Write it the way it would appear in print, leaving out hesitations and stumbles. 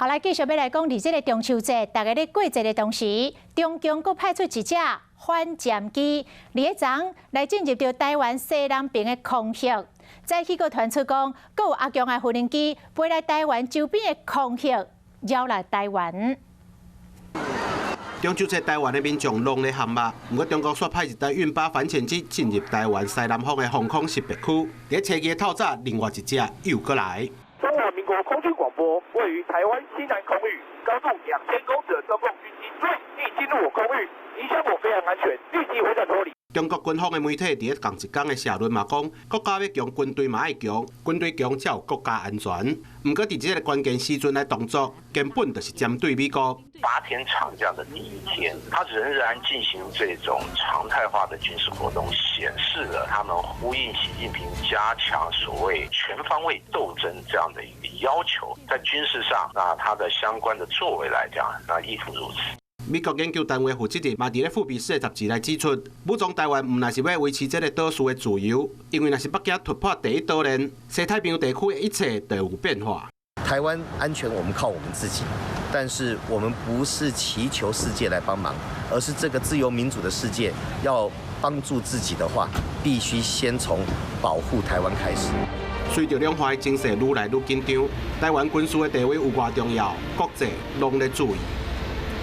好來，繼續欲來講，佇這个中秋節，大家咧過節的同時，中共閣派出一隻反潛機，佇彼昨來進入著臺灣西南爿的空域。早起閣傳出講，閣有阿強的無人機飛來臺灣周邊的空域，擾來臺灣。中秋節，臺灣的民眾攏咧烘肉，毋過中國煞派一台運八反潛機進入臺灣西南方的防空識別區。佇初二透早，另外一隻又閣來。中華民國空軍廣播，位於臺灣西南空域，高度2000公尺的中共軍機已進入我空域，影響我飛行安全，立即回轉脫離。中國軍方的媒體佇咧仝一工的社論嘛講，國家欲強，軍隊嘛愛強，軍隊強才有國家安全。毋過佇這个關鍵時陣來動作，根本就是針對美國。 8天長假的第一天，他仍然進行這種常態化的軍事活動，顯示了他們呼應習近平加強所謂全方位鬥爭這樣的一個要求，在軍事上，那他的相關的作為來講，那亦復如此。美國研究單位負責人嘛佇咧富比士的雜誌來指出，武裝臺灣毋但是欲維持這个島嶼的自由，因為若是北京突破第一島鏈，西太平洋地區的一切都有變化。臺灣安全，我們靠我們自己，但是我們不是祈求世界來幫忙，而是這個自由民主的世界要幫助自己的話，必須先從保護臺灣開始。隨著兩岸的情勢愈來愈緊張，臺灣軍事的地位有偌重要，國際攏咧注意。